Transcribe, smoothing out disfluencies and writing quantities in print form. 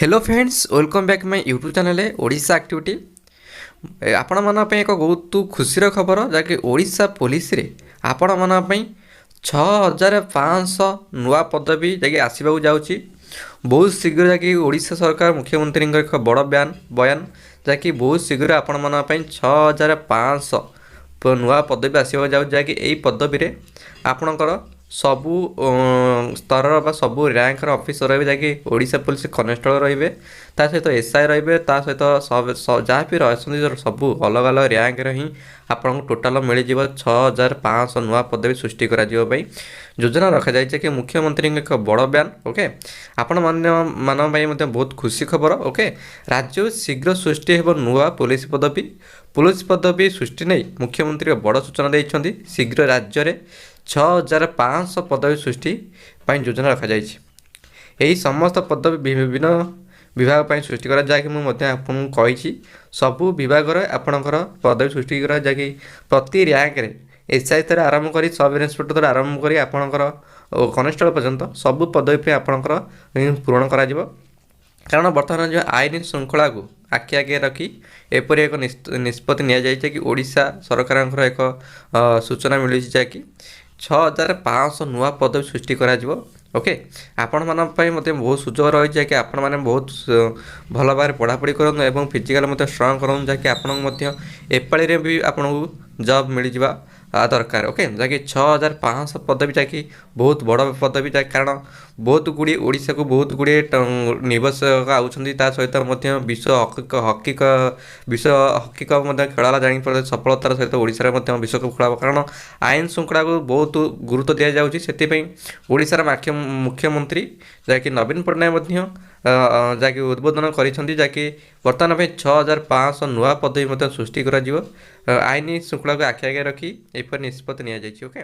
Hello friends, welcome back my YouTube channel Odisha activity. ଆପଣମାନଙ୍କ ପାଇଁ ଏକ ବହୁତ ଖୁସିର ଖବର, ଯାହାକି ଓଡ଼ିଶା ପୋଲିସରେ ଆପଣମାନଙ୍କ ପାଇଁ 6500 ନୂଆ ପଦବୀ ଯାହାକି ଆସିବାକୁ ଯାଉଛି ବହୁତ ଶୀଘ୍ର। ଯାହାକି ଓଡ଼ିଶା ସରକାର ମୁଖ୍ୟମନ୍ତ୍ରୀଙ୍କ ଏକ ବଡ଼ ବୟାନ, ଯାହାକି ବହୁତ ଶୀଘ୍ର ଆପଣମାନଙ୍କ ପାଇଁ 6500 ନୂଆ ପଦବୀ ଆସିବାକୁ ଯାଉଛି, ଯାହାକି ଏହି ପଦବୀରେ ଆପଣଙ୍କର ସବୁ ସ୍ତରର ବା ସବୁ ର୍ୟାଙ୍କର ଅଫିସର ରହିବେ, ଯାହାକି ଓଡ଼ିଶା ପୋଲିସ କନେଷ୍ଟବଳ ରହିବେ, ତା ସହିତ ଏସ୍ଆଇ ରହିବେ, ତା ସହିତ ଯାହା ବି ଅଛନ୍ତି ସବୁ ଅଲଗା ଅଲଗା ର୍ୟାଙ୍କର ହିଁ ଆପଣଙ୍କୁ ଟୋଟାଲ ମିଳିଯିବ। 6500 ନୂଆ ପଦବୀ ସୃଷ୍ଟି କରାଯିବା ପାଇଁ ଯୋଜନା ରଖାଯାଇଛି କି ମୁଖ୍ୟମନ୍ତ୍ରୀଙ୍କ ଏକ ବଡ଼ ବୟାନ। ଓକେ, ଆପଣମାନ ମାନଙ୍କ ପାଇଁ ମଧ୍ୟ ବହୁତ ଖୁସି ଖବର। ଓକେ, ରାଜ୍ୟ ଶୀଘ୍ର ସୃଷ୍ଟି ହେବ ନୂଆ ପୋଲିସ ପଦବୀ। ପୋଲିସ ପଦବୀ ସୃଷ୍ଟି ନେଇ ମୁଖ୍ୟମନ୍ତ୍ରୀ ବଡ଼ ସୂଚନା ଦେଇଛନ୍ତି। ଶୀଘ୍ର ରାଜ୍ୟରେ 6500 ପଦବୀ ସୃଷ୍ଟି ପାଇଁ ଯୋଜନା ରଖାଯାଇଛି। ଏହି ସମସ୍ତ ପଦବୀ ବିଭିନ୍ନ ବିଭାଗ ପାଇଁ ସୃଷ୍ଟି କରାଯାଏ, ଯାହାକି ମୁଁ ମଧ୍ୟ ଆପଣଙ୍କୁ କହିଛି। ସବୁ ବିଭାଗରେ ଆପଣଙ୍କର ପଦବୀ ସୃଷ୍ଟି କରାଯାଏ, ଯାହାକି ପ୍ରତି ର୍ୟାଙ୍କରେ ଏସ୍ଆଇ ଠାରୁ ଆରମ୍ଭ କରି, ସବ୍ ଇନ୍ସପେକ୍ଟର ଠାରୁ ଆରମ୍ଭ କରି ଆପଣଙ୍କର କନେଷ୍ଟବଳ ପର୍ଯ୍ୟନ୍ତ ସବୁ ପଦବୀ ପାଇଁ ଆପଣଙ୍କର ପୂରଣ କରାଯିବ। କାରଣ ବର୍ତ୍ତମାନ ଯେଉଁ ଆଇନ ଶୃଙ୍ଖଳାକୁ ଆଖି ଆଗରେ ରଖି ଏପରି ଏକ ନିଷ୍ପତ୍ତି ନିଆଯାଇଛି କି ଓଡ଼ିଶା ସରକାରଙ୍କର ଏକ ସୂଚନା ମିଳିଛି, ଯାହାକି 6500 ନୂଆ ପଦବୀ ସୃଷ୍ଟି କରାଯିବ। ଓକେ, ଆପଣମାନଙ୍କ ପାଇଁ ମଧ୍ୟ ବହୁତ ସୁଯୋଗ ରହିଛି, ଯାହାକି ଆପଣମାନେ ବହୁତ ଭଲ ଭାବରେ ପଢ଼ାପଢ଼ି କରନ୍ତୁ ଏବଂ ଫିଜିକାଲ୍ ମଧ୍ୟ ଷ୍ଟ୍ରଙ୍ଗ କରନ୍ତୁ, ଯାହାକି ଆପଣଙ୍କୁ ମଧ୍ୟ ଏପାଳିରେ ବି ଆପଣଙ୍କୁ ଜବ୍ ମିଳିଯିବା ଦରକାର। ଓକେ, ଯାହାକି 6500 ପଦବୀ, ଯାହାକି ବହୁତ ବଡ଼ ପଦବୀ, ଯାହା କାରଣ ବହୁତ ଗୁଡ଼ିଏ ଓଡ଼ିଶାକୁ ବହୁତ ଗୁଡ଼ିଏ ନିବେଶକ ଆଉଛନ୍ତି। ତା ସହିତ ମଧ୍ୟ ବିଶ୍ୱ ହକି କପ୍ ମଧ୍ୟ ଖେଳ ହେଲା, ଜାଣିପାରୁଥିବେ, ସଫଳତାର ସହିତ ଓଡ଼ିଶାରେ ମଧ୍ୟ ବିଶ୍ୱକପ୍ ଖେଳ ହେବ। କାରଣ ଆଇନ ଶୃଙ୍ଖଳାକୁ ବହୁତ ଗୁରୁତ୍ୱ ଦିଆଯାଉଛି। ସେଥିପାଇଁ ଓଡ଼ିଶାର ମୁଖ୍ୟମନ୍ତ୍ରୀ ଯାହାକି ନବୀନ ପଟ୍ଟନାୟକ ମଧ୍ୟ ଯାହାକି ଉଦ୍ବୋଧନ କରିଛନ୍ତି, ଯାହାକି ବର୍ତ୍ତମାନ ପାଇଁ 6500 ନୂଆ ପଦବୀ ମଧ୍ୟ ସୃଷ୍ଟି କରାଯିବ। ଆଇନ ଶୃଙ୍ଖଳାକୁ ଆଖି ଆଗରେ ରଖି ଏପରି ନିଷ୍ପତ୍ତି ନିଆଯାଇଛି। ଓକେ।